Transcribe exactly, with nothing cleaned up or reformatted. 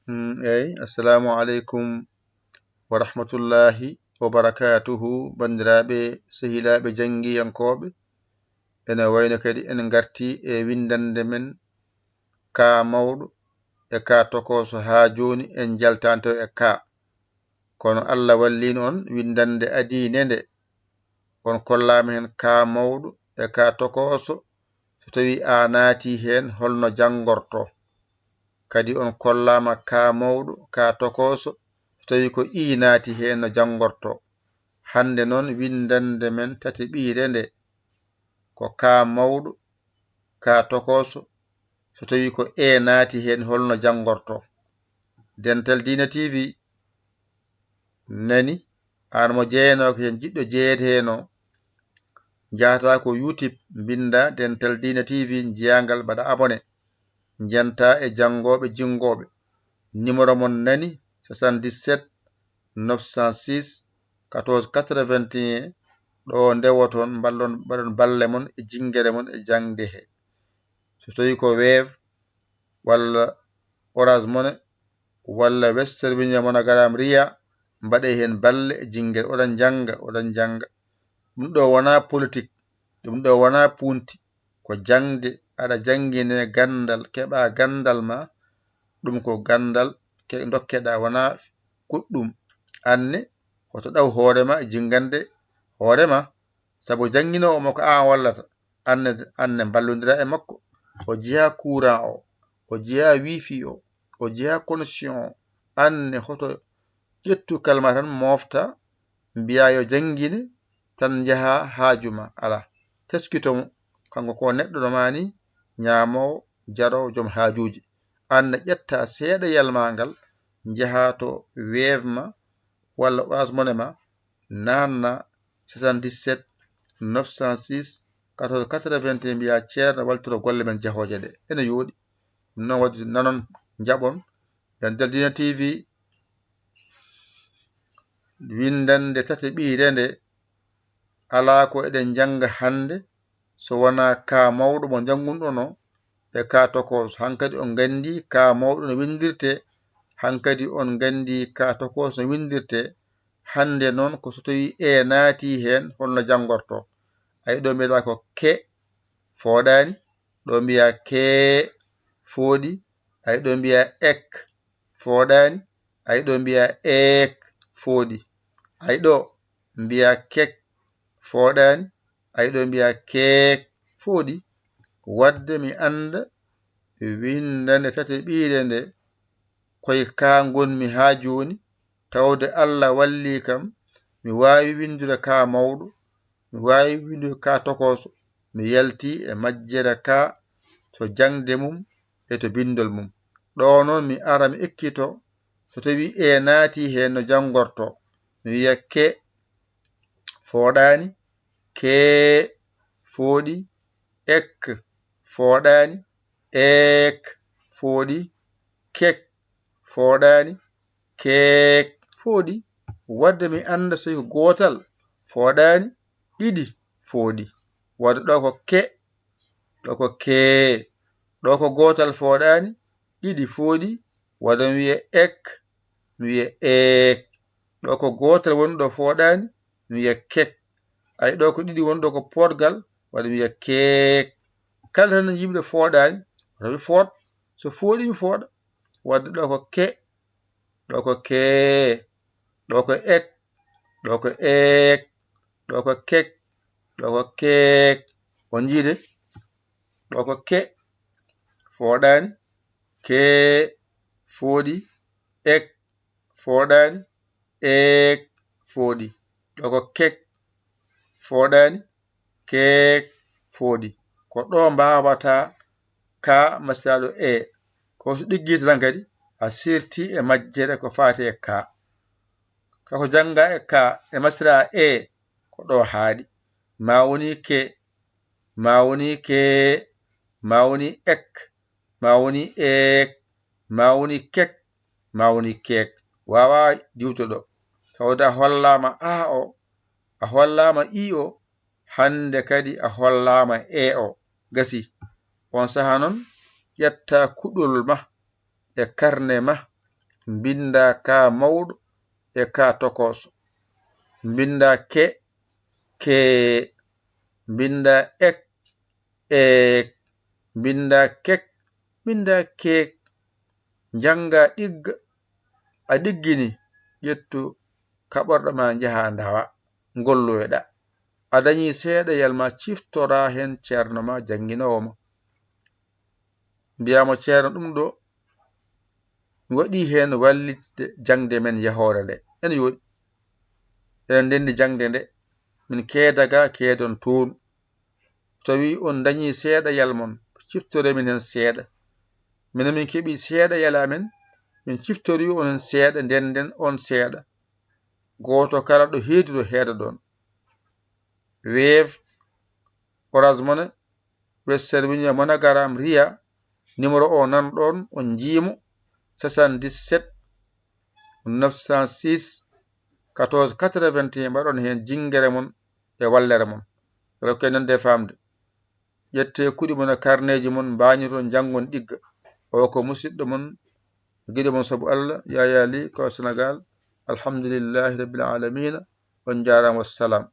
Mm, eyi, assalamu aleykum wa rahmatullahi wa barakatuhu, banndiraaɓe, sehilaaɓe janngiyankooɓe. Ene wayno kadi en ngarti e winndannde men, kaa mawɗo e kaa tokooso. Haa jooni en njaltaani taw e kaa. Kono Allah walliino on, winndannde adiine nde, on kollaama heen kaa mawɗo e kaa tokooso. So tawii a naati heen, holno janngorto? Kadi on kollaama kaa mawɗo, kaa tokooso, so tawii ko ii naati heen, no janngorto? Hannde noon, winndannde men tataɓiire nde, ko kaa mawɗo, kaa tokooso, so tawii ko ee naati heen, holno janngorto? Dental Diina T V nani, aan mo jeyanooka heen, jiɗɗo jeyeede heen o, njahataa ko YouTube, mbinnda Dental Diina T V, njiyaa ngal, mbaɗa abonné, njentaa e janngooɓe jinngooɓe. Numéro mon nani, soixante-dix-sept neuf cent six quatorze quatre-vingt-un. Ɗo ndewoton, mballon, mbaɗon balle mon e jinngere mon e jaŋde he. So tawii ko Wave walla Orange Money walla Western Union, MoneyGram, Ria, mbaɗee heen balle e jinngere. Oɗon njannga, oɗon njannga. Ɗum ɗo wonaa politik, ɗum ɗo wonaa puunti, ko jaŋde. Aɗa janngine ganndal, keɓa ganndal ma, ɗum ko ganndal ke ndokkeɗaa, wonaa goɗɗum. Aan ne, hoto ɗaw hoore ma, jinngande hoore ma, sabu jannginoowo ma ko aan wallata. Aan ne, aan ne mballondira e makko. O jeyaa courant o, o jeyaa wifi o, o jeyaa connexion o. Aan ne, hoto ƴettu kalma tan, moofta, mbiyaa yo janngine tan, njahaa haaju ma. Alaa, teskito mo, kanko ko neɗɗo no maa ni, ñaamoowo, jaroowo, joom haajuuji. Aan ne, ƴetta seeɗa yalmaa ngal, njahaa to Wave ma walla Orange Money ma, naatna soixante-dix-sept neuf cent six quatorze quatre-vingt-un, mbiyaa Ceerno waltiro golle men jahooje ɗe. Ene yooɗi. Ɗum noon waɗi, nanon, njaɓon Dental Diina T V, winndannde tataɓiire nde, alaa ko eɗen njannga hannde so wonaa kaa mawɗo mo njanngunɗon o e kaa tokooso. Hankadi on nganndii kaa mawɗo no winndirtee, hankadi on nganndii kaa tokooso no winndirtee. Hannde noon, ko so tawii ee naatii heen, holno janngorto? Ayi, ɗo mbiyataa ko ke, fooɗaani. Ɗo mbiyaa kee, fooɗi. Ayi, ɗo mbiyaa ek, fooɗaani. Ayi, ɗo mbiyaa eek, fooɗi. Ayi, ɗo mbiyaa kek, fooɗaani. Ayi, ɗo mbiyaa keek, fooɗi. Waɗde mi annda winndannde tataɓiire nde, ko e kaa ngonmi haa jooni, tawde Allah wallii kam, mi waawi winndude kaa mawɗo, mi waawi winndude kaa tokooso, mi yaltii e majjere kaa, to jaŋde mum e to binndol mum. Ɗo noon mi ara mi ekkito, so tawii ee naatii heen, no janngorto? Mi wiya ke, fooɗaani. Kee, fooɗi. Ek, fooɗaani. Eek, fooɗi. Kek, fooɗaani. Keek, fooɗi. Waɗde mi annda so ko gootal, fooɗaani. Ɗiɗi, fooɗi. Waɗde ɗo ko ke, ɗo ko kee. Ɗo ko gootal, fooɗaani. Ɗiɗi, fooɗi. Waɗde mi wiya ek, mi wiya eek. Ɗo ko gootal woni ɗo, fooɗaani, mi wiya kek. Ayi, ɗo ko ɗiɗi woni ɗo, ko pootgal, waɗde mi wiya keek. Kala tan no yimɓe fooɗaani, wata mi fooɗ. So fooɗi, mi fooɗa. Waɗde ɗo ko ke, ɗo ko kee, ɗo ko ek, ɗo ko eek, ɗo ko kek, ɗo ko keek. On njiide? Ɗo ko ke, fooɗaani. Kee, fooɗi. Ek, fooɗaani. Eek, fooɗi. Ɗo ko kek, fooɗaani. Keek, fooɗi. Ko ɗo mbaawata kaa masiraaɗo ee. Ko so ɗiggitii tan kadi, a sirtii e majjere ko faati e kaa. Kaa ko janngaa e kaa e masiraa ee, ko ɗo haaɗi. Maa woni ke, maa woni kee, maa woni ek, maa woni eek, maa woni kek, maa woni keek. Waawaa diwde ɗo. Tawde a hollaama aa o, a hollaama ii o, hannde kadi a hollaama ee o. Gasii. On sahaa noon, ƴetta kuɗol ma e karne ma, Mbinndaa kaa mawɗo e kaa tokooso. Mbinndaa ke, kee. Mbinndaa ek, eek. Mbinndaa kek, mbinndaa keek. Njanngaa ɗigga, a ɗiggini, ƴettu kaɓorɗe maa njahaa ndawaa, ngolloyoɗaa. A dañii seeɗa yalma ciftoraa heen ceerno maa jannginoowo ma. Mbiyaa mo ceerno ɗum ɗo mi waɗii heen wallitde jaŋde men yahoore nde. Ene yooɗi. Eɗen ndenndi jaŋde nde, min keeda ga keedon toon. So tawii on ndañii seeɗa yal mon, ciftoree min heen seeɗa. Minen min keɓii seeɗa yal amen, min ciftorii on heen seeɗa, ndennden on seeɗa. Gooto kala ɗo heedi ɗo heeda ɗoon. Wave, Orange Money, Western Union, MoneyGram, Ria, numéro o nan ɗoon, on njiimo, soixante-dix-sept neuf cent six quatorze quatre-vingt-un, mbaɗon heen jinngere mon e wallere mon. Rokke nande faamde. Ƴettee kuɗi mon e karneeji mon, mbaañoton, njanngon ɗigga. O ko musidɗo mon, giɗo mon sabu Allah, Yaya Ly, ko Senegal. Alhamdulillahi Rabbil Alamina. On njaaraama, wassalam.